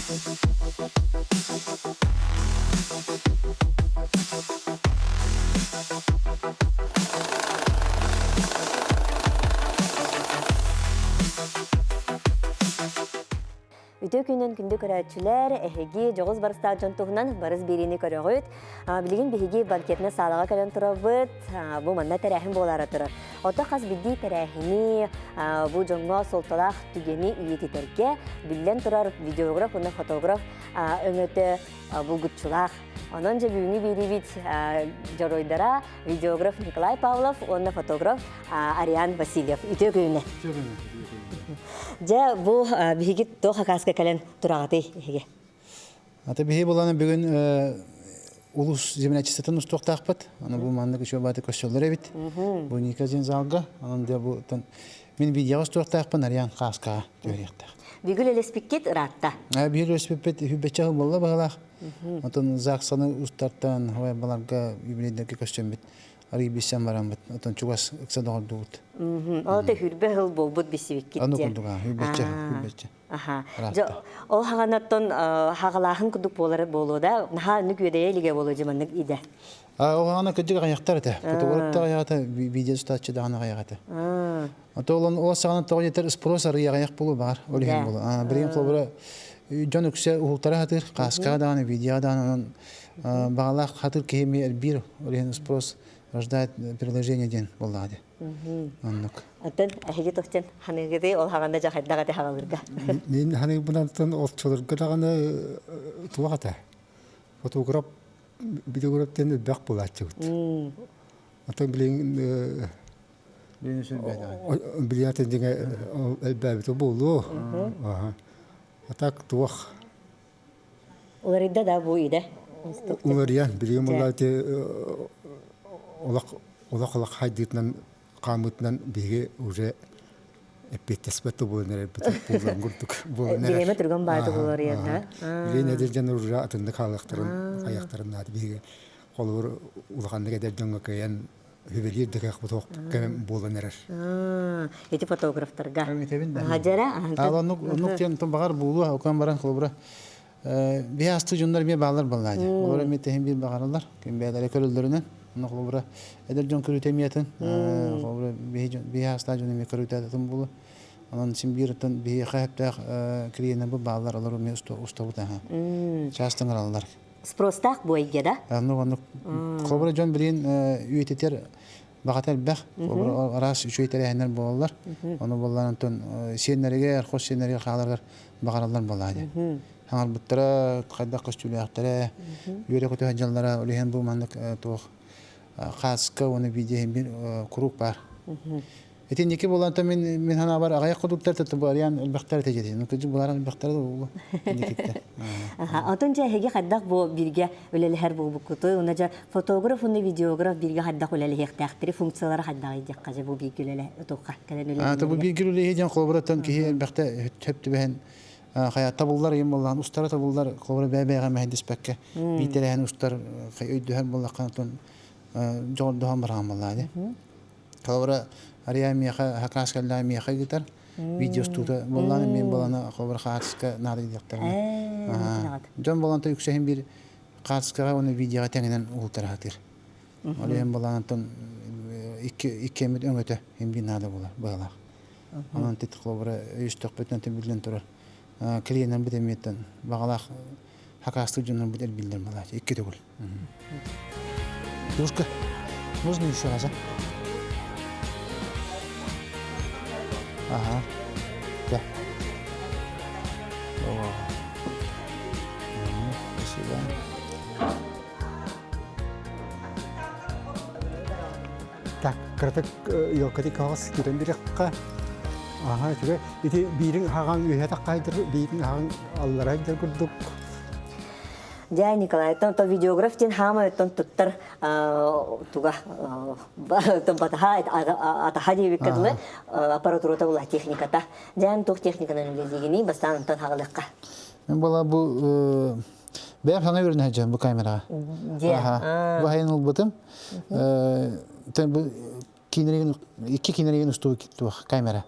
Үтүө күнүн күндү көрөөччүлэр, эһиги дьоҕус барыстаах дьон туһунан барыс биэриини көрөҕүт. Билигин биһиги банкетнай саалаҕа кэлэн турабыт. Бу манна тэрээһин буолаара турар. Ото хас биирдии тэрээһини бу дьоҥҥо суолталаах түгэни үйэтитэргэ биллэн турар видеограф уонна фотограф өҥөтө булгуччулаах. Онон дьэ бүгүҥҥү биэриибит дьоруойдара видеограф Николай Павлов уонна фотограф Ариан Васильев. Үтүө күнүнэн. Үтүө күнүнэн. Дьэ бу биһиги туох акааска кэлэн тураҕытый эһиги? Ата биһи буланы бүгүн улус землячествотын устуохтаахпыт. Аны бу маннык үчүгэй бааты көстөллөр эбит. Бу Ника дьин залга. Онон дьэ бу мин видеоҕа устуохтаахпын Ариан Хааскаҕа түһэриэхтээх. Бүгүн үлэспиккит ыраатта. Биир үлэспиппит үһүбэччэ сыл буолла быһыылаах. Отон ЗАГСаны устартан баларга юбилейдерге көстөммүт арый билсэн бараммыт. Отон чугас ыкса доҕордубут. Ол да хүрбэ сыл буолбут билсибиккит Аны курдук хүрбэччэ, хүрбэччэ. Аха. Ол хаҕанаттан хаҕалааһын курдук буолар буолуо да, наһаа нүк үөдэйэ илигэ буолуо дьэ маннык идэ. Ол хаҕана кырдьык аҕыйахтар этэ. Фотографтар аҕыйаҕата, видео устааччы даҕаны аҕыйах этэ. Ото ол ол саҕана тоҕо диэтэр спрос арый аҕыйах буолуо баҕар, ол иһин буолуо. Билигин холобура дьон үксэ уһултара сатыыр, кааскаҕа даҕаны, видеоҕа даҕаны онон баҕалаах хатыр киһи эмиэ элбиир, ол иһин спрос рождает предложение диэн буоллаҕа дии. Оннук. Оттон эһиги тохтен ханыгыты ол хаҕанда дьахайдах этэ хаҕалырга. Мин ханыгыбынан олчолорго даҕаны туох этэ. Фотограф видеограф диэн элбэх буолааччыбыт. Оттон билигин билиятын дьиҥэ элбээбитэ буолуо. А так туох Уларыйда да бу идэ? Уларыйан, билигин буолла ити олох олох олох хайдыытынан хаамыытынан биһиги уже эппиэттэспэт да буолан эрэрбит буолан курдук буолан эрэр. Бириэмэ түргэн баайда уларыйан да? Билигин эдэр дьон уже атыннык хаалыахтарын хайыахтарын наада биһиги холобур улаханнык эдэр дьоҥҥо кыайан хүбэлиир да кыахпыт кэм буолан эрэр. Ити фотографтарга. Этэбин да. Хадьара. Ал оннук оннук диэн баҕар буолуо, окон баран холобура биһи асты дьоннор эмиэ баалар баллаадьа. Олор эмиэ тэһин биир баҕараллар. Ким бэйэлэрэ көрөллөрүнэн. Онно холобура эдэр дьон көрүүтэ эмиэтин. Холобура биһи биһи астаах дьон эмиэ көрүүтэ атын буолуо. Онон син биир оттон биһиэхэ сөптөөх клиеннэр бу бааллар, олор эмиэ устабыт аха. Часто ыҥыраллар. Спростаах буойга да? Оннук оннук. Холобура дьон билигин үйэтитэр баҕата элбэх. Холобура араас үчүгэй тэрээһиннэр буолаллар. Ону буоллар онтон сиэннэригэр, хос сиэннэригэр хааларыгар баҕараллар буоллаҕа дии. Хаҥарбыттара, хайдах көстүүлээхтэрэ, үөрэ-көтө сылдьаллара, ол иһин бу маннык туох хааска уонна видео биир куруук баар. Итинники буолан мин мин санаабар аҕыйах курдуктар татыбарыйан элбэхтэр этэ дьэ. Ну кыдьык буларан элбэхтэр да буолуо. Инникиттэ. Онтон дьэ эһиги хайдах бу бииргэ үлэлэһэр буолбуккутуй? Уонна дьэ фотограф уонна видеограф бииргэ хайдах үлэлэһиэхтээхтэри, функциялара хайдаҕый диэххэ дьэ бу бииргэ үлэлэ туохха кэлэн үлэлииллэрэ? Бу бииргэ үлэлэһии диэн холобураттан киһи элбэхтэ сөп түбэһэн хайа табыллар ыйым буоллаан устара табыллар холобура бэйэ-бэйэҕэ мэһэйдэспэккэ биир устар өйдөһөр буоллахха онтон дьоҕурдоһон бараҕын буоллаа дии. Холобура, Ария миэхэ хакас кэллэҕэ миэхэ ыытар. Видеостуута буоллаан мин балана холобура хаартыска наада диэхтэринэ. Дьон болонто үксэһин биир хаартыскаҕа уонна видеоҕа тэҥинэн уһултара сатыыр. Ол иһин балаантан икки иккиэммит өҥөтө иһин биир наада буолар быһалаах. Онон тит холобура өйүстөхпүтүнэн биллэн турар. Клиеннэрбит эмиэттэн баҕалаах хакастык дьоннорбут элбиллэр балааччы икки төгүл. Девушка, можно еще раз, а? Ага. Да. О. Спасибо. Так, кыратык елкати каҕас кирэн бириэххэ. Аха, үчүгэй. Ити биирин хаҕаҥ үөһэ таххайдыр, биирин хаҕаҥ аллара курдук. Дьэ, Николай, то видеограф диэн хаама оттон туттар туга батаха атаха диэбиккэ дылы аппаратурата була техниката. Дьэ, туох техниканан үлэлиигиний бастаан онтон хаҕалыахха. Мен була бу бэйэм саҥа үөрэнэ сылдьабын бу камераҕа. Дьэ. Бу хайын ылбытым. Бу киинэригин икки киинэригин устуу туох камера.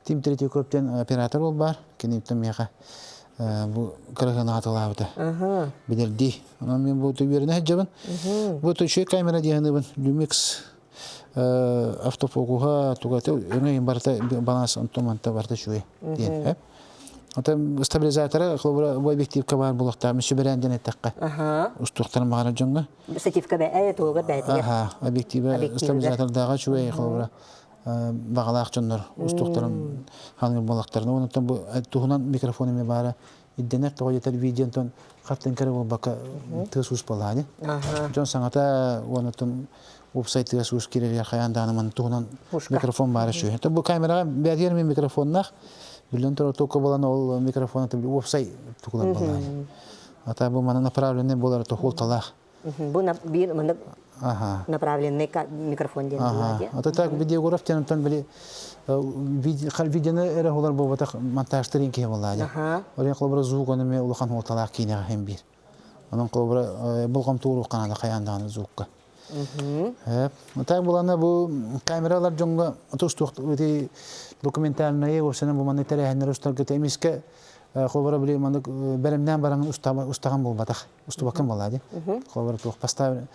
Тим Третьяков диэн оператор ол баар. Киниттэн миэхэ. Бу кырыһын аатылаабыта. Билэрдии. Онон мен бу үөрэнэ сылдьабын. Бу үчүгэй камера диэхинибин Lumix автофокуһа туга өҥөйүн барыта баланс онтон манта барыта үчүгэй диэн. Ата стабилизатора холобура бу объективка баар буолуохтаах сүбэрээн диэн эттэххэ. Устуохтарын баҕарар дьоҥҥо. Штативка бээ туһугар бээтигэр. Аха, объектива стабилизатордааҕа үчүгэй холобура баҕалаах дьоннор устуохтарын ханыыр буоллахтарына онтон бу туһунан микрофон эмиэ баара ирдэнэр тоҕо диэтэр видеонтон хартыҥка эрэ буолбакка тыас уус буоллаҕа дьон саҥата уонна уопсай тыас уус киирэригэр хайаан даҕаны маны туһунан микрофон баара үчүгэй бу камераҕа бээтигэр эмиэ микрофоннаах биллэн турар только буолан ол микрофон уопсай тукулар буоллаҕа ата бу маны направленный буолар тохуолталаах Бу биир маннык направленный микрофон диэн буолла Ата так видеограф диэн онтон били видеоны эрэ олар буолбатах монтажтарын киһи буолла дии. Ол холобура звук ону эмиэ улахан хуоталаах киинэҕэ иһин биир. Онон холобура болҕомтууру канада хайаан даҕаны звукка. Так булана бу камералар дьоҥҥо тустуох ити документальнайы уопсайынан бу маннык тэрээһиннэри устарга эмискэ холобура били маннык бэлэмнээн баран устаҕан буолбатах. Устубаккын буоллаа дии. Холобура туох поставили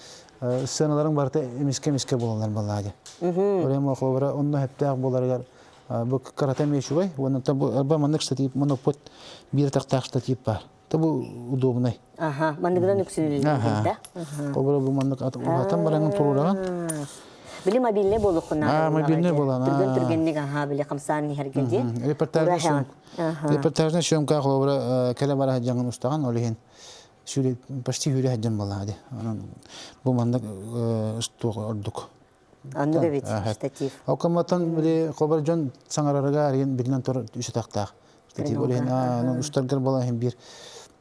сценаларыҥ барыта эмискэ-эмискэ буолаллар буоллаа дии. Ол холобура онно сөптөөх буоларыгар бу кырата эмиэ үчүгэй уонна бу арба маннык штатив монопод биир атахтаах штатив баар. То бу удобный. Аха, манныгынан үксүлүллэр да. Холобура бу маннык улаатан бараҥын туруораҕын. Били мобильный буолуоххун Аа, мобильный буолан. Түргэн түргэнник аха били хамсаан иһэргэ дии. Репортажный репортажный съемка холобура кэлэ бара сылдьаҥын устаҕын ол иһин Сүүрэ почти сүүрэ сылдьан буоллаҕа дии. Онон бу маннык туох ордук. Оннук эбит штатив. Окоматан били хобар дьон саҥарарыгар арыйан биллэн турар үс атахтаах. Штатив ол иһин устаргар буолан иһин биир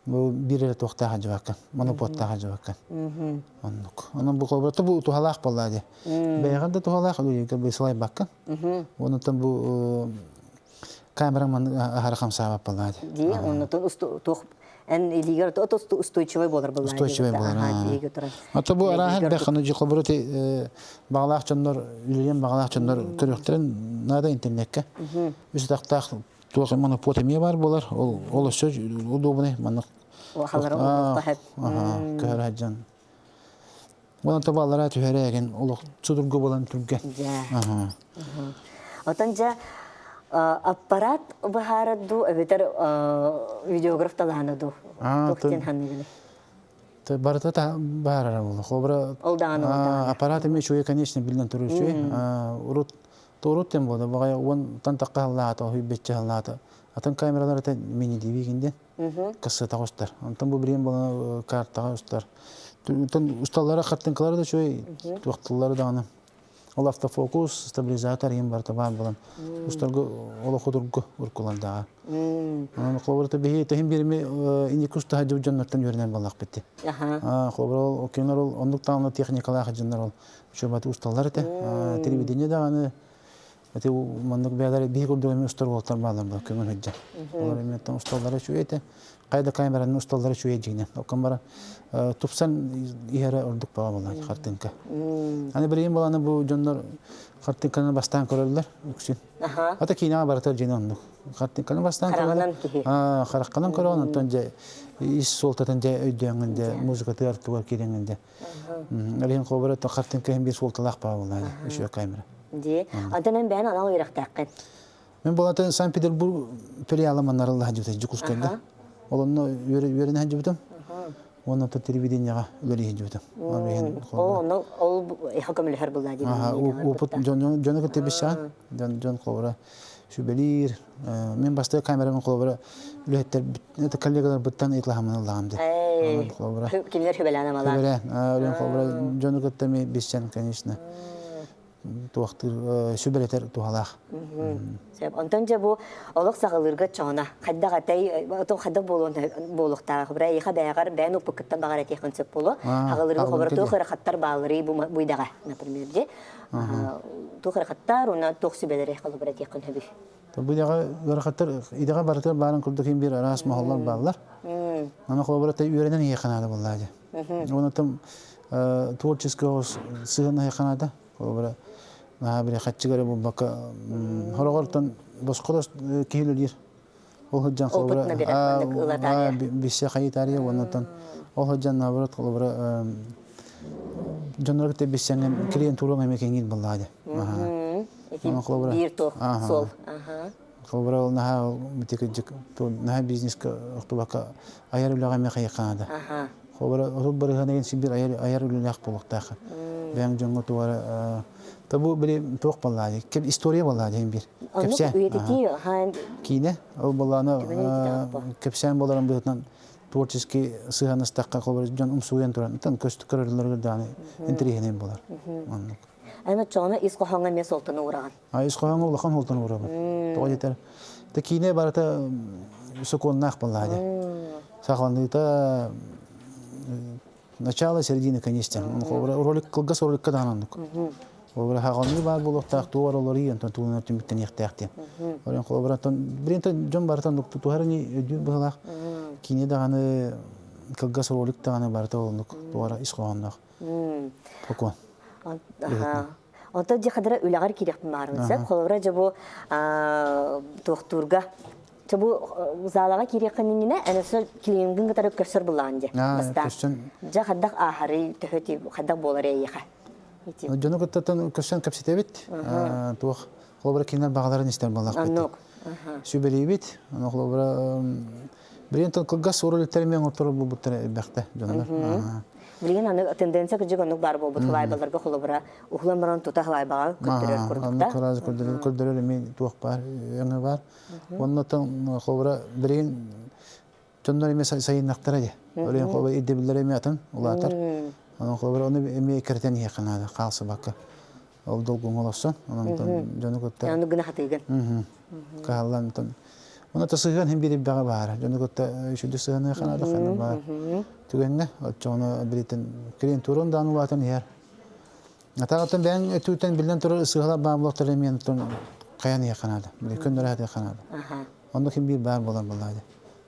бу биир эрэ туохтаах дьыбаккан, моноподтаах дьыбаккан. Оннук. Онон бу хобарта бу туһалаах буоллаа дии. Бэйэҕин да туһалаах, үлүйгэр бысылайбаккын. Онутан бу камера аһара хамсаабат буоллаа дии. Дии, оннутун туох эн илиигэр от устойчивый буолар буоллаа. Устойчивый буолар. Ата бу арааһын бэх аны дьихобуру баҕалаах дьоннор үлэлиэн баҕалаах дьоннор көрүөхтэрин наада интернеккэ. Үс атахтаах туох монопод эмиэ баар буолар. Ол ол өссө удобный маннык. Улахалары угуохха сөп. Көһөр сылдьан. Уонна табаллара түһэрэ олох судургу буолан түргэн. Дьэ. Отон дьэ аппарат быһаарар дуу эбэтэр видеограф талаана дуу? Туох диэн ханыгыный? Барыта баарара буолла. Холобура Ол даҕаны ол даҕаны. Аппарат эмиэ үчүгэй, конечно, биллэн турар үчүгэй. Урут урут тем буолла. Баҕайы уонтан тахха сыллаата, үбэччэ сыллаата. Атын камералар это мини-DV кинден. Кассетаҕа устар. Онтон бу билигин буолан картаҕа устар. Онтон усталлара хартыҥкалара да үчүгэй, туохтуллара даҕаны. Ол автофокус, стабилизатор иһин барыта баар буолан устарга олох удургу уркулардааҕа. Онон холобура биһи тэһин биэрими инники устаһа дьыл дьоннортон үөрэнэн буоллахпыт дии. Холобура ол кинилэр ол оннук даҕаны техникалаах дьоннор ол үчүгэй усталлар этэ. Телевидение даҕаны Ити маннык бэйэлэр биһи курдук эмиэ устар уолаттар бааллар буолар көҥүл сылдьар. Олор эмиэ усталлара үчүгэй этэ. Хайа да камераны усталлара үчүгэй дьиҥинэн. Оккон баран тупсан иһэрэ ордук баҕа буолла хартыынка. Аны билигин буоланы бу дьоннор хартыынканы бастаан көрөллөр үксүн. Ата киинэҕэ барытар дьиҥэ оннук. Хартыынканы бастаан көрөллөр. Харахханан көрөҕүн, онтон дьэ ис суолтатын дьэ өйдөөҥҥүн дьэ музыкатыгар тугар киирэҥҥин дьэ. Алиһин холобура хартыынка иһин биир суолталаах баҕа буолла үчүгэй камера. Дии. Онтон эн бэйэн анал үөрэхтээххин. Мен буолатын Санкт-Петербург филиала маннарылла сылдьыбыта Дьокуускайга. Ол онно үөрэнэ сылдьыбытым. Уонна телевидениеҕа үлэлии сылдьыбытым. Ол онно ол эха көмөлөһөр булла дии. Опыт дьону кытта билсэҕин. Дьон дьон холобура сүбэлиир. Мен бастакы камерабын холобура үлэһиттэр это коллегаларбыттан ыйыталаһаммын ыллаҕым дии. Холобура. Кинилэр сүбэлээн амалаан. Сүбэлээн. Холобура дьону кытта эмиэ билсэн, конечно. Туохтуур сүбэлэтэр туһалаах. Сөп. Онтон дьэ бу олох саҕалыырга чоҕуна хайдах этэй, отон хайдах буолуон буолуохтаах. Бра эйиэхэ бэйэҕэр бэйэн оппуккуттан баҕар этиэххин сөп буолуо. Хаҕалыырга хобор туох ыарахаттар баалларый бу бу идэҕэ, например, дьэ. Туох ыарахаттар уонна туох сүбэлэри холобур этиэххин сөбүй? Бу идэҕэ ыарахаттар идэҕэ барытыгар баарын курдук иһин биир араас моһоллор бааллар. Аны холобура үөрэнэн иһиэххэ наада буоллаа дьэ. Уонна там творческий сыһыан иһиэххэ наада. Холобура наһаа били хаччыга эрэ буолбакка хороҕортон босхо да киһи үлэлиир. Ол сылдьан Опыт холобура набирать маннык ыла таарыйа. Биссе хайытаарыйа уоннаттан ол сылдьан наоборот холобура дьоннору кытта билсэҥҥин клиентураҥ эмиэ кэҥиир буоллаҕа дии. Ити биир туох суол. Холобура ол наһаа ити кырдьык наһаа бизнеска охтубакка айар үлэҕэ эмиэ хайыахха наада. Холобура 30% деген син биир айар айар үлэлээх буолуохтаах. Бэйэҥ дьоҥҥо туох эрэ Та бу били туох буоллаа дии история буоллаа диэн биир. Кэпсээн. Үйэтитии Киинэ ол буоллаана кэпсээн буоларын быһыытынан творческий сыһыаннастахха холобура дьон умсугуйан туран тан көстү көрөллөрүгэр даҕаны интэриэһинэй буолар. Оннук. Эн оччоҕуна ис хоһооҥҥо эмиэ суолтаны уураҕын. А ис хоһооҥҥо улахан суолтаны уурабын. Тоҕо диэтэр, та киинэ барыта сокуоннаах буоллаҕа дии. Саҕаланыыта начало, середина, конец диэн. Ролик кылгас роликка даҕаны оннук. Холобура хаҕалыы баар буолуохтаах, туох оролору онтон тугунан түмүктэниэхтээх диэн. Орон холобура онтон билигин дьон барыта оннук тутуһар ини өйдүүр быһыылаах. Киинэ даҕаны кылгас ролик даҕаны барыта оннук туора ис хоһоонноох. Сокуон. Онтон дьэ хадара үлэҕэр киириэхпин баҕарабын сөп. Холобура дьэ бу туохтуурга Чэ бу залаҕа киириэххин иннинэ эн өссө клиенгын кытары көрсөр буллаҕын дьэ. Бастаан. Дьэ хайдах ааһарый, төһө хайдах буолар эйиэхэ? Дьону кыттан көрсөн кэпсэтэбит. Туох холобура кинилэр баҕаларын истэр буоллахпыт. Оннук. Сүбэлиибит. Ону холобура билигин кылгас роликтары мен оҥорторор буолбуттара элбэхтэ дьоннор. Билигин аны тенденция кырдьык оннук баар буолбут халайбаларга холобура уһулан баран тута халайбаҕа көрдөрөр курдук да. Көрдөрөр эмиэ туох баар өҥө баар. Оннотон холобура билигин дьоннор эмиэ сайыннахтара дии. Олен холобура ирдэбиллэрэ эмиэ атын улаатар. Онон холобура ону эмиэ кэрэтэн иһиэххэ наада хаалсыбакка. Ол долгуҥ олорсон, онон дьону кытта Ону гына хатыыгын. Каһаллан онтон Оны та сыһыан хин биир баара. Дьону кытта үчүгэй сыһыаныаха наада ханна баар. Түгэҥҥэ оччоҕуна билитин клиентуран даан улаатан иһэр. Атаҕыттан бэйэҥ өттүгүттэн биллэн турар сыыһалар баар буолуохтара эмиэ онтон хайан иһиэххэ наада. Били көннөрө сатыахха наада. Онно ким биир баар буолар буоллаҕа дии.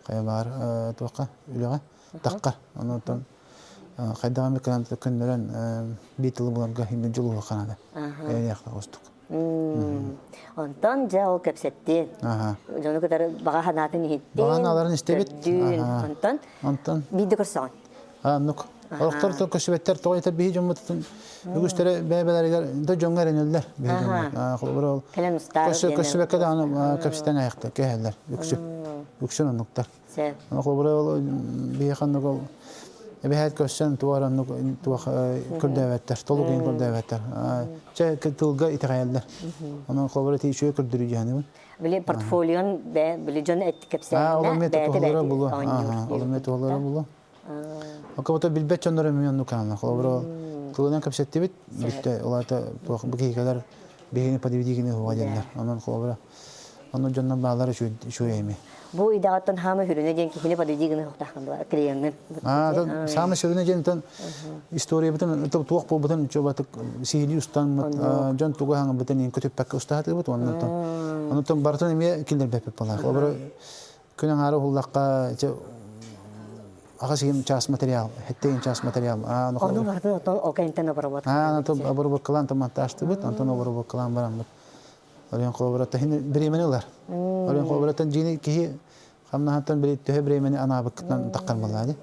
Хайа баар туохха үлэҕэ тахха. Онтон хайдах эмит гынан көннөрөн биир тылы буларга химмит дьулуһуохха наада. Эйиэхэ оҕустук. Онтон дьэ ол кэпсэттин. Дьону кытары баҕа санаатын иһиттин. Баҕа санааларын истэбит. Онтон Онтон биирдэ көрсөҕүн. Оннук. Олохтор көстүбэттэр тоҕо этэр биһи дьоммутун үгүстэрэ бэйэ-бэйэлэригэр да дьоҥҥо эрэнэллэр биһи дьоммут. Холобура ол Кэлэн устаар көстүбэккэ даҕаны кэпсэтэн айахта кэһэллэр үксү. Үксүн оннуктар. Холобура ол биһиэхэ оннук ол эбэһээт көрсөн туох эрэ оннук туох көрдөөбөттөр, толук иһин көрдөөбөттөр. Чэ тылга итэҕэйэллэр. Онон холобура ити үчүгэй көрдөрүү дьаһаныбын. Били портфолион бэ били дьон эт кэпсээнэ Ол эмиэ туһалара булу. Ол эмиэ туһалара булу. Окобото билбэт дьоннор эмиэ оннук аана. Холобура тылынан кэпсэттибит, бүттэ улаата туох бу киһи биһигини подведигини хуга диэннэр. Онон холобура онно дьоннор баалар үчүгэй эми. Бу идэҕиттэн хаама сүрүнэ диэн киһини подведигини хуктаахын була клиеҥҥин. Аа, саамай сүрүнэ диэн историябытын туох буолбутун чобатык сиһилии устаммыт дьон тугу хаҥабытын иин көтүппэккэ устаатыбыт оннуттан оннуттан барытын эмиэ киллэрбэппит буолар. Олору күн аҥаара уһуллахха аҕыс иһин час материал, хэттэ час материал. Ону барытын отон ол кэнниттэн обработка. Аа, онтон обработкалаан монтажтыбыт, онтон обработкалаан бараммыт. Орен холобураттан хин бириэмэни ылар. Орен холобураттан дьиини киһи хамнаһыттан били төһө бириэмэни анаабыккытынан таххар буоллаа дии.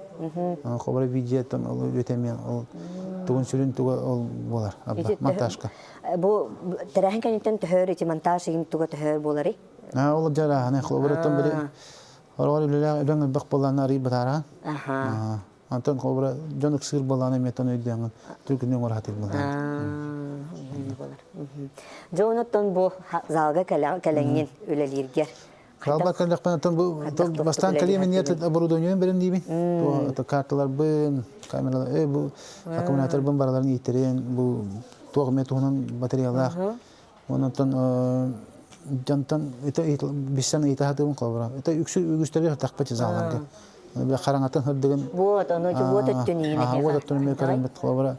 Холобура видеоттан ол үтэмиэн ол тугун сүрүн туга ол буолар монтажка. Бу тэрээһин кэнниттэн төһөр ити монтаж иһин туга төһөр буоларый? Аа ол дьарааһын холобураттан били Ороор үлэлээх үлэҥ элбэх буоллаҕына арыый бытаараҕын. Онтон холобура дьон ыксыыр буоллаҕына эмиэ тон өйдөөҥҥүн түргэнник оҥоро сатыыр буоллаҕын. Болар. Дьэ онуттан бу залга кэлэҥҥин үлэлииргэр Залга кэллэхпинэ оттон бу бастаан кэлиэм иннигэр оборудованием бэлэм диибин. Карталарбын, камералар, бу аккумуляторбын бараларын ииттерин, бу туох эмэ туһунан батареялаах. Онтон дьонтон билсэн ыйыта сатыыбын холобура. Это үксү үгүстэри тахпат залларга. Бile хараҥатын сырдыгын Вот, ону вот өттүн иһин Вот өттүн эмиэ көрөммүт холобура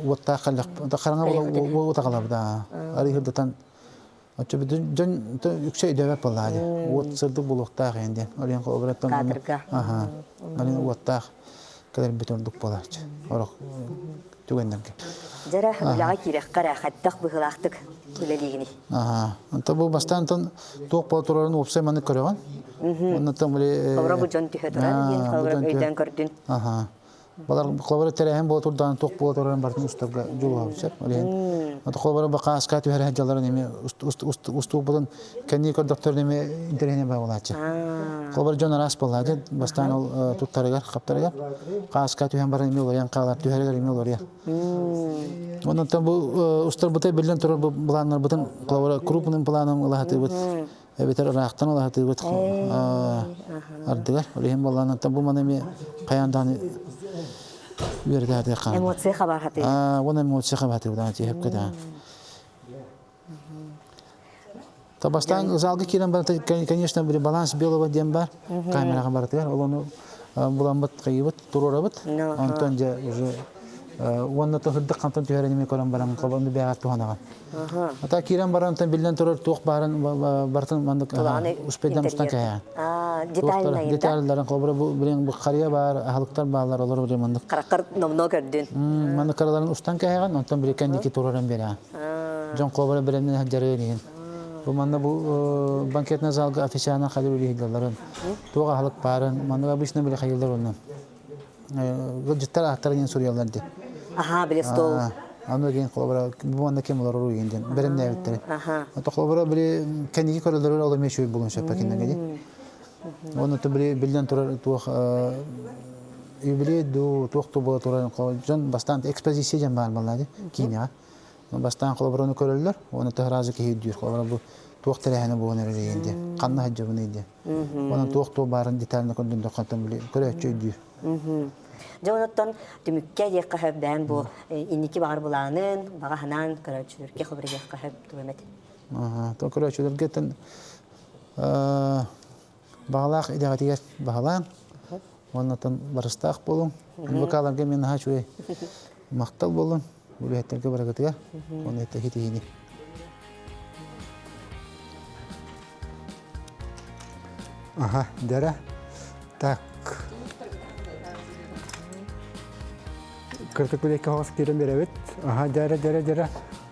уоттаах кэллэх хараҥа уот аҕалабыт арый сырдатан оччо дьон үксэ өйдөөбөт буоллаҕа дии. Уот сырдык буолуохтаах иһин диэн. Олен холобураттан Кадрга. Аха. Олен уоттаах кэлэрбит ордук буолааччы. Орох түгэннэргэ. Дьэрэ үлэҕэ киирэххэ эрэ хайдах быһыылаахтык? үлэлиигиний? Аха. Онто бу бастаан тон туох буола турарын уопсай маннык көрөҕүн. Оннуттан били Холобура бу дьон түһэ турар диэн холобура өйдөөн көрдүн. Аха. Балар холобура тэрээһин буола турдаан туох буола турарын бартын устарга дьулуһабыт сөп. Ол иһин холобура бакааска түһэрэ сылдьалларын эми устуубутун кэннии көрдөхтөрүн эми интэриэһинэй баҕалааччы. Холобура дьон араас буоллааччы. Бастаан ол туттарыгар, хаптарыгар хааска түһэн баран эми уларыйан хаалар, түһэригэр эми уларыйар. Онон бу устарбыта биллэн турар бу планнарбытын холобура крупным планом ылаһатыыбыт эбэтэр ыраахтан ылаһатыыбыт ардыгар. Ол иһин буоллаанаттан бу маны эмиэ хайаан даҕаны үөрэтэ хаалла. Эмоция хабархатыы. Уонна эмоция хабархатыы тиһэпкэ да. Бастаан залга киирэн баран, конечно, баланс белого диэн бар камераҕа барытыгар. Ол ону буламмыт хайыбыт, туруорабыт. Онтон дьэ уже уонна сырдык хантан түһэрин эмиэ көрөн баран холонду бэйэҕэр туһанаҕын. Ата киирэн баран онтон биллэн турар туох баарын барытын маннык успейдан устан кэһээн. Детальнайын Детальларын холобура бу билин бу харыйа баар, аһылыктар бааллар, олор билин маннык. Хараххар номнуо көрдүн. Маннык караларын устан кэһэҕин, онтон били кэнники туруоран биэрэҕин. Дьон холобура бэлэмнэн сылдьарын иһин. Бу манна бу банкетный залга официально хадыр үлэһиттэллэрин, туох аһылык баарын, маннык обычно били хайыллар онно. Ыалдьыттар ааттарын диэн суруйаллар дии. Аха, били стол. Аны диэн холобура бу манна ким олорор уйун диэн бэлэмнээбиттэрин. Ото холобура били кэнники көрөлөрөр ол эмиэ үчүгэй буолуон сөп кинилэргэ дии. Уонна то били биллэн турар туох юбилей дуу туох туу буола турар дьон бастаан экспозиция диэн баар буолла дии киинэҕэ. Бастаан холобураны көрөллөр, уонна тыһыраазы киһи өйдүүр. Холобура бу туох тэрээһинэ буолан эрэр диэн, ханна сылдьабыный диэн. Онон туох-туох баарын детально көрдүн били көрөөччү өйдүүр. Дьэ онуттан түмүккэ диэххэ сөп бэйэм бу инники баҕар былаанын, баҕа санаан көрөөччүлэргэ хобура диэххэ сөп тугу эмэт. То көрөөччүлэргэ тэн баҕалаах идэҕитигэр баҕалаан, уоннатан барыстаах буолуҥ. Вокаларга мен наһаа үчүгэй махтал буоллун. Үлэһиттэргэ барыгытыгар уонна хитиһини. Ага, дәрә. Так. Кыртык билекке хоҕос киирэн беребит. Аха, дәрә, дәрә, дәрә.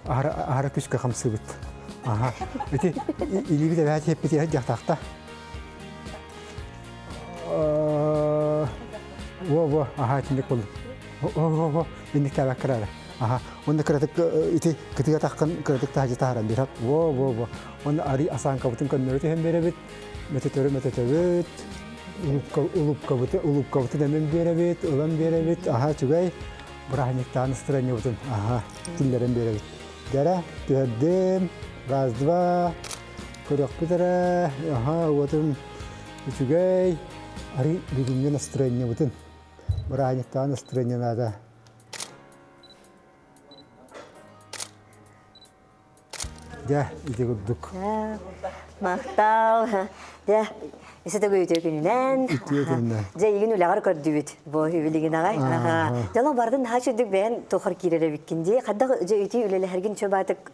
Ахара, ахара күскө хамсыбыт. Аха. Ити илиибит эбэт хеппити дьахтахта. Во, во, аха, итинник болду. О, инник табак кырара. Аха, онно кыратык ити кытыга таххан кыратык таһдьа таһаран биэрэр. Во, во, во. Онно ари асааҥкабытын көннөрү түһэн биэрэбит. Мөтөтөрү мөтөтөбүт. Улупкабыты улупкабытын эмин биэрэбит, ылан биэрэбит. Аха, үчүгэй. Бырааһынньыктаан ыстыранньыбытын аха, киллэрэн биэрэбит. Дэрэ, түһэрдим. Раз, два. Көрөхпүт эрэ. Аха, уотум үчүгэй. Ари бүгүҥҥү настроениебытын Бырааһынньыктааҕы настроение наада. Дьэ, ити курдук. Махтал. Дьэ, исэтэ үтүө күнүнэн. Үтүө күнүнэн. Дьэ, игин үлэҕэр көрдүбүт. Бу үбүлигин аҕай. Дьэ, бардын наһаа үчүгдүк бэйэн тухар киирэр эбиккин дии. Хайдах дьэ үтүө үлэлэһэргин чөбаатык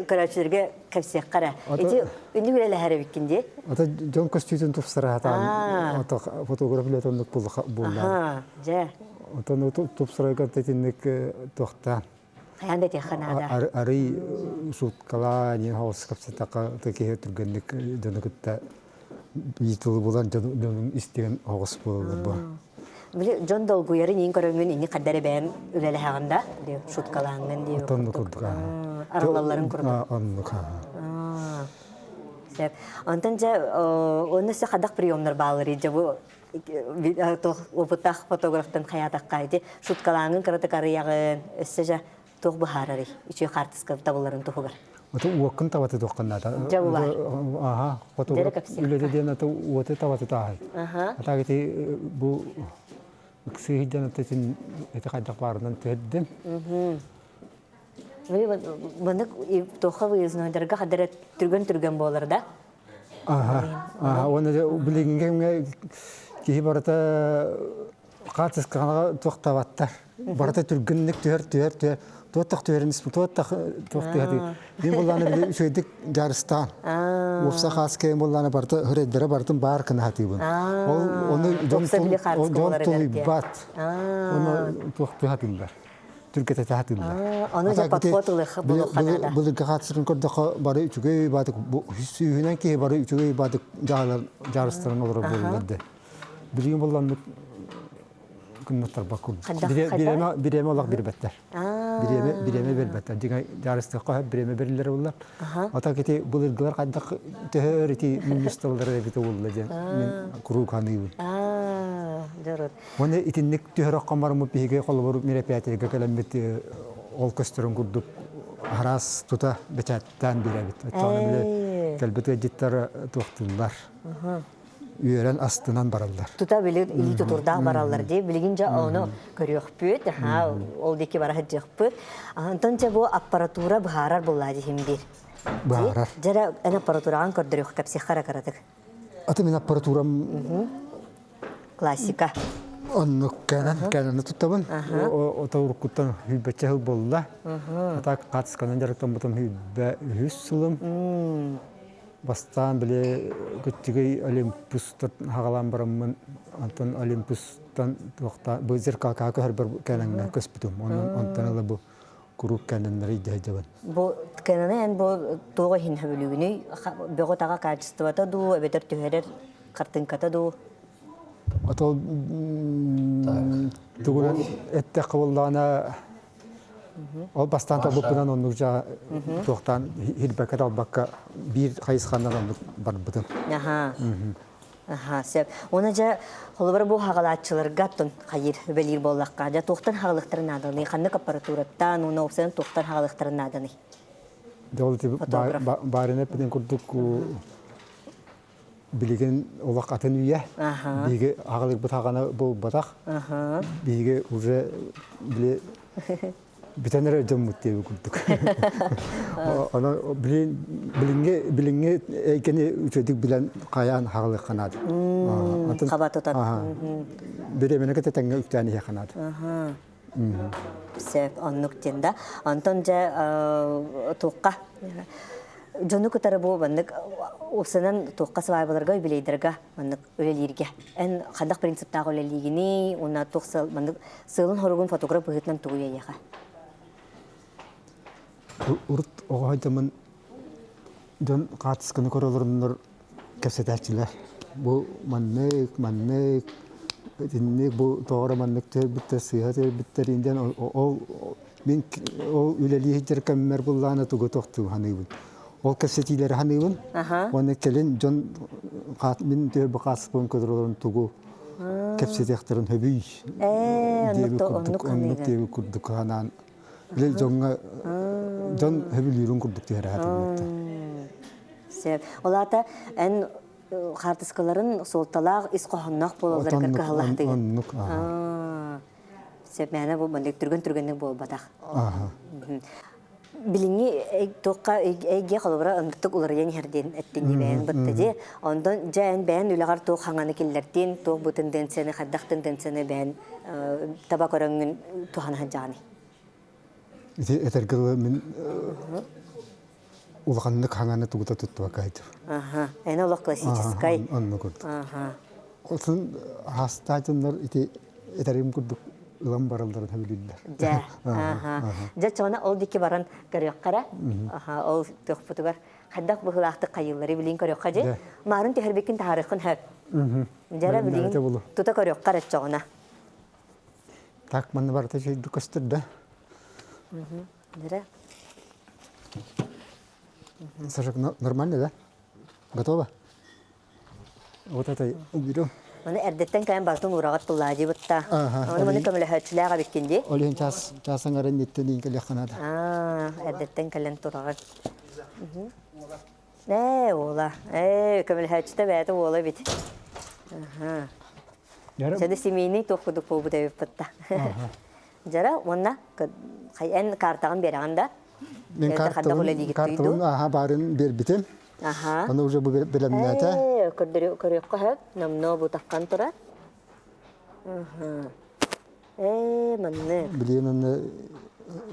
көрөөччүлэргэ кэпсиэххэ эрэ. Ити үннүк үлэлэһэр эбиккин дии. Ата дьон көстүүтүн тупсара сатаан фотограф үлэтэ оннук буолла. Дьэ. Отон тупсарарга итинник туохтаан. Хайаан да этиэххэ наада. Арый суткалаа не хаос капсатака киһи түргэнник дьону кытта биир тылы булан дьонун истигэн оҕус буолаллар бу. Били дьон долгуйарын иин көрөҥҥүн инни хаддар эбээн үлэлэһэҕин да шуткалааҥҥын дии Оннук курдук. Арыллалларын курдук. Оннук. Сөп. Онтон дьэ онно өссө хадах приемнар бааллар дьэ бу опыттаах фотографтан хайаатахха ити шуткалааҥҥын кыратык арыйаҕын өссө дьэ туох быһаарарый үчүгэй хаартыска табылларын туһугар. Ото уоккун табаты туоххан наада. Дьэ булар. Аха, фотограф үлэтэ диэн ата уоты табаты тааһай. Ата ити бу ыксыыһыйдан ата итин эти хайдах баарынан түһэрдим. Маннык туохха выезднойдарга хадара түргэн-түргэн буолар да? Аха, аха, уонна билигин кэмҥэ киһи барыта хаартыскаҕа туохтаабаттар. Барыта түргэнник түһэр, түһэр, түһэр. Туоттах түһэрин туоттах туох түһэр. Мин буллааны били үчүгэйдик дьарыстаан. Уопса хаас кэм буллааны барыта хөрөйдөрө барытын баар гына хатыыбын. Ол ону дьон дьон тулуйбат. Ону туох түһатыллар. түргэтэтэ сатыыллар. Ону дьэ подход ылыах булуохха наада. Былыргы хаатыскын көрдөххө бары үчүгэй баатык сүүһүнэн киһи бары үчүгэй баатык дьаарыстарын олорор буоллар да. Билигин булланнык күннаттарбак курдук. Бириэмэ олох бирбэттэр. Бириэмэ бириэмэ бербэттэр. Дьиҥэ дьаарыстыахха бириэмэ бериллэр буллар. Ата кити былыргылар хайдах төһө өр ити мунньусталлар эбитэ буолла диэн мин куруук саныыбын. Дорот. Уонна итинник түһэр оххон барыммыт биһиги холобур мероприятиега кэлэммит ол көстөрүн курдук араас тута бэчээттээн биэрэбит. Оччоҕуна били кэлбит ыалдьыттар туохтууллар. Үөрэн астынан бараллар. Тута били илии тутурдаах бараллар дии. Билигин дьэ ону көрүөхпүт, ол диэки бара сылдьыахпыт. Онтон дьэ бу аппаратура быһаарар буоллаа диһим биир. Быһаарар. Дьэ эн аппаратураҕын көрдөрүөх кэпсиэххэ эрэ кыратык. Аты мин аппаратурам Классика. Оннук кэнэн кэнэни туттабын. Ото уруккуттан сүүрбэччэ сыл буолла. Ата хаатысканан дьарыктаммытым сүүрбэ үһүс сылым. Бастаан били кыччыгый Олимпустан хаҕалаан бараммын, онтон Олимпустан туохта бу зеркалкаҕа көһөрбөр кэнэҥҥэ көспүтүм. Онтон ыла бу куруук кэнэннэри илдьэ сылдьабын. Бу кэнэни эн бу туох иһин сөбүлүүгүнүй? Бөҕө-таҕа качествота дуу, эбэтэр түһэрэр хартыыҥката дуу? Ото тугунан эттэххэ буоллаҕына ол бастаан талбыппынан оннук дьаа туохтаан хирбэккэ талбакка биир хайысханан оннук барбытым. Аха. Аха, сөп. Уонна дьэ, холобура бу хаҕалааччыларга оттон хайыыр үлэлиир буоллахха, дьэ туохтан хаҕалыахтарын нааданый? Ханнык аппаратураттан уонна уопсайынан туохтан хаҕалыахтарын нааданый? Дьэ ол ити баарына эппитин курдук билигин олох атын үйэ. Биһиги аҕалырбыт аҕана буолбатах. Биһиги уже били бүтэн эрэ дьоммут диэби курдук. Онон билиҥҥи билиҥҥи эйгэни үчүгэйдик билэн хайаан хаалыахха наада. Хаба тутан. Бириэмэни кытта тэҥҥэ үктээн иһиэххэ наада. Сөп, оннук диэн да. Онтон дьэ туохха дьону кытары бу маннык уопсанан туохха свайбаларга, юбилейдарга маннык үлэлииргэ. Эн ханнык принциптаах үлэлиигиний уонна туох сыал маннык сыалын-хоругун фотограф быһыытынан тугуй эйиэхэ? Урут оҕо сылдьаммын дьон хаартысканы көрө олороннор кэпсэтээччилэр. Бу маннык, маннык, итинник бу тоҕо эрэ маннык түһэрбиттэр, сыыһа түһэрбиттэр диэн ол мин ол үлэлии сылдьар кэммэр буллаҕына тугу тохтуу саныыбын. Ол кэпсэтиилэри саныыбын. Уонна кэлин дьон мин түһэрбит хаартыскабын көрөр олорон тугу кэпсэтиэхтэрин сөбүй диэбит курдук, оннук диэбит курдук санаан Били дьоҥҥо дьон сөбүлүүрүн курдук түһэрэ сатыыллар. Сөп. Ол аата эн хаартыскаларын суолталаах ис хоһоонноох буолалларыгар кыһаллаһытыгын. Оннук. Сөп, мээнэ бу маннык түргэн-түргэнник буолбатах. Билиҥҥи туохха эйгэ холобура ынтык уларыйан иһэр диэн эттиҥ бэйэҥ бытта дии. Онтон дьэ эн бэйэн үлэҕэр туох хаҥаны киллэртин, туох бу тенденцияны, хайдах тенденцияны бэйэн таба көрөҥҥүн туһана сылдьаҕыный? Ити этэргэ дылы мин улаханнык хаҥаны тугута туттубакка сылдьар. Аха, эн олох классическай. Онно курдук. Отун хастаатыннар ити этэрим курдук ылан баралларын сөбүлүүллэр. Дьэ, аха. Дьэ, чоҕуна ол диэки баран көрүөххэ Аха, ол туохпутугар хайдах быһыылаахтык хайыыллары билин көрүөххэ дьэ. Маарын түһэрбиккин таһаарыаххын сөп. Дьэ, билигин тута көрүөххэ эрэ чоҕуна. Так, манна барыта үчүгэйдик көстөр да? Дьэ. Саша, нормально, да? Готово? Вот это уберем. Маны эрдэттэн кэлэн барытын уураҕат туллаадьыбытта. Аны маны көмөлөһөөччүлээх эбиккин дии. Ол иһин час час аҥарын ниттэн иин кэлиэххэ наада. Аа, эрдэттэн кэлэн тураҕын. Ээ, уола. Ээ, көмөлөһөөччүтэ бэйэтэ уола эбит. Аха. Сені семейный туох курдук буолбут эбиппит да. Дьара уонна эн картаҕын биэрэҕин да? Мен картабын, картабын аха баарын биэрбитим. Аха. Аны уже бу бэлэмнээтэ. Ээ, көрүөххэ сөп. Номнуо бу таххан турар. Ээ, маннык. Билигин аны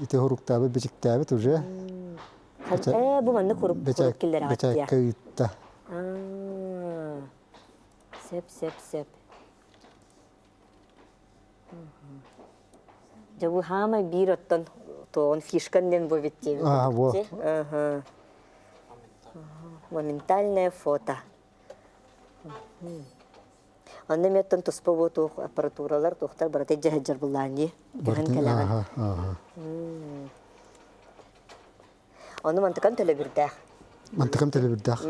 ити хоруктаабыт, бичиктээбит уже. Ээ, бу маннык курук киллэрэҕит Бэчээккэ ыытта. Сөп, сөп, сөп. Дьэ бу хаамай биир оттон туоҕун фишкан диэн бу эбит диэбит Аа, во. Ага. Моментальное фото. Онно эмиэ оттон туспа бу туох аппаратуралар туохтар барыта дьэһэдьэр буллаан дии. Түһэн кэлэҕин. Ага, ага. Ону мантыкан төлөбүрдээх. Мантыкам төлөбүрдээх.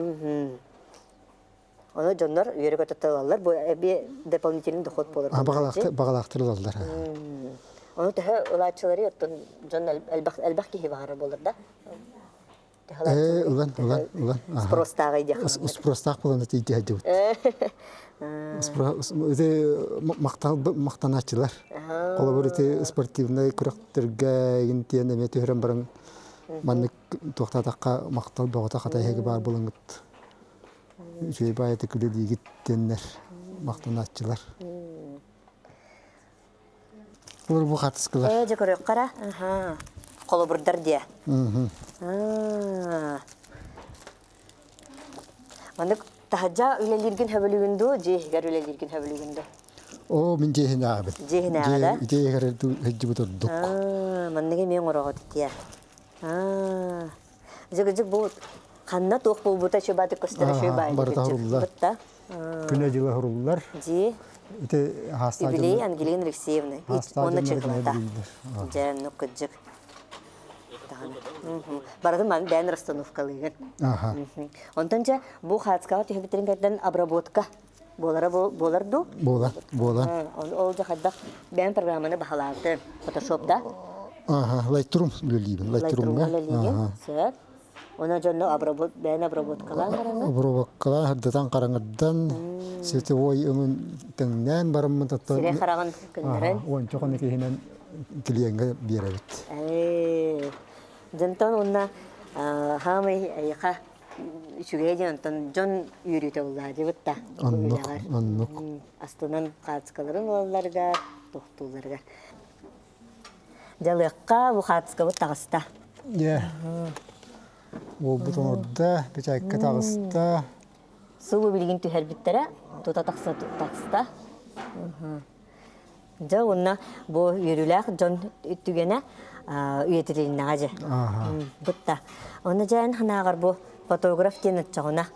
Ону дьоннор үөрэ-көтө ылаллар. Бу эби дополнительный доход буолар. Баҕалаахтар ылаллар. Ону төһө ылааччылары оттон дьон элбэх элбэх киһи баҕарар буолар да? Ээ, ылан, ылан, ылан. Спростааҕый диэх. Спростаах буолан тиийдэ сылдьыбыт. Ити махтал махтанааччылар. Холобур ити спортивнай күрэхтэргэ интиэн эмиэ түһэрэн баран маннык туохтаатахха махтал бөҕөтө хата эһиги баар буолаҥҥыт үчүгэй баайытык үлэлиигит диэннэр махтанааччылар. Олор бу хатыскылар. Ээ, дьэ көрүөххэ эрэ. Аха. Холобурдар диэ. Маннык таһырдьа үлэлииргин хөбүлүүгүн дуу, дьиэ иһигэр үлэлииргин хөбүлүүгүн дуу? Оо, мин дьиэ иһинээҕибин. Дьиэ иһинээҕи да? Дьиэ иһигэр сылдьыбыт ордук. Маннык эмиэ оҥороҕут итиэ. Дьыгыдьык бу ханна туох буолбута чубааты көстөрө шөй Барыта хоруллар. Күнэ-дьыла хоруллар. Дии. Ити хаастаах Юбилей Ангелина Алексеевна. Уонна чехлата. Дьэ, ну кыдьык. Барытын ман бэйэн расстановкалыыгын. Онтон дьэ бу хаацкаҕа түһүбүттерин кэрдэн обработка буолара буолар дуу? Буолар, буолар. Ол дьэ хайдах бэйэн программаны баһылаабытын фотошопта? Ага, Lightroom үлэлиибин. Lightroom-га. үлэлиигин. Сөп. Она дьонно обработ бэйэн обработкалаан бараҥҥын? Обработкалаан сырдатан хараҥырдан световой өҥүн тэҥнээн бараммын оттон Сирэй хараҕын көннөрөн. Уонча хонук иһинэн клиеҥҥэ биэрэбит. Ээ, дьонтон уонна хаамай эйиэхэ үчүгэй диэн онтон дьон үөрүүтэ буллаа дибит да. Оннук, оннук. Астынан хаацкаларын ылалларыгар, тохтуулларыгар. Дьалыахха бу хаацкабыт таҕыста. Дьэ, уолбут оҥордо, бэчээккэ таҕыста. Субу билигин түһэрбиттэрэ, тута тахса таҕыста. Дьэ уонна бу үөрүүлээх дьон түгэнэ үйэтитилиннэҕэ дьэ. Бытта. Онно дьээн ханааҕар бу фотограф диэн оччоҕуна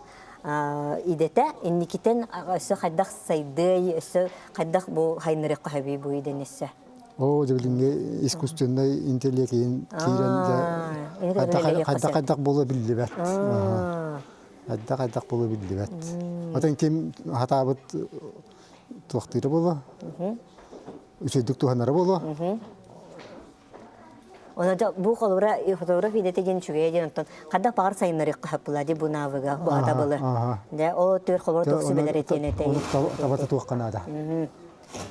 идэтэ инникитин өссө хайдах сайдыай, өссө хайдах бу хайнырыахха сөбүй бу идэни өссө? Оо, дьэ билиҥҥи искусственнай интеллект киирэн дьэ хайдах хайдах буолуо биллибэт. Хайдах хайдах буолуо биллибэт. Отон ким хатаабыт туохтыыра буолуо, үчүгэйдик туһанара буолуо. Онон бу холобура фотограф идэтэ диэн үчүгэйэ диэн онтон хайдах баҕар сайыннарыахха сөп буолла дии бу навыга бу хатабылы. Дьэ ол түөр холобура туох сүбэлэр этиэн этэй? Ону табата туохха наада.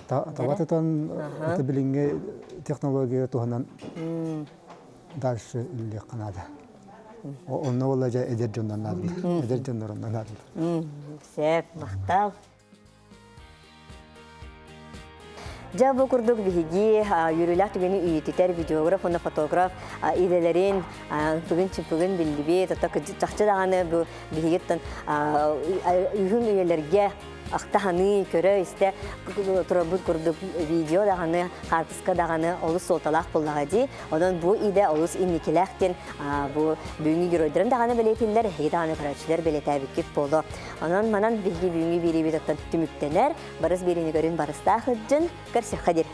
Таба тутан это билиҥҥи технология туһунан дальше үлэлиэххэ наада. Онно буолла дьэ эдэр дьоннор наадалар. Эдэр дьоннор онно наадалар. Сөп, махтал. Дьэ бу курдук биһиги үөрүүлээх түгэни үйэтитэр видеограф уонна фотограф идэлэрин ымпыгын-чымпыгын биллибит, оттон чахчы даҕаны бу биһигиттэн үһүн үйэлэргэ ахта-саныы, көрө-истэ турарбыт курдук видео даҕаны, хаартыска даҕаны олус суолталаах буоллаҕа дии. Онон бу идэ олус инникилээх диэн бу бүгүҥҥү геройдарын даҕаны бэлиэтииллэр, эһиги даҕаны көрөөччүлэр бэлиэтээбиккит буолуо. Онон манан биһиги бүгүҥҥү биэриибит оттон түмүктэнэр. Барыс биэриини көрүн барыстаах ыддьын, көрсөххө диир.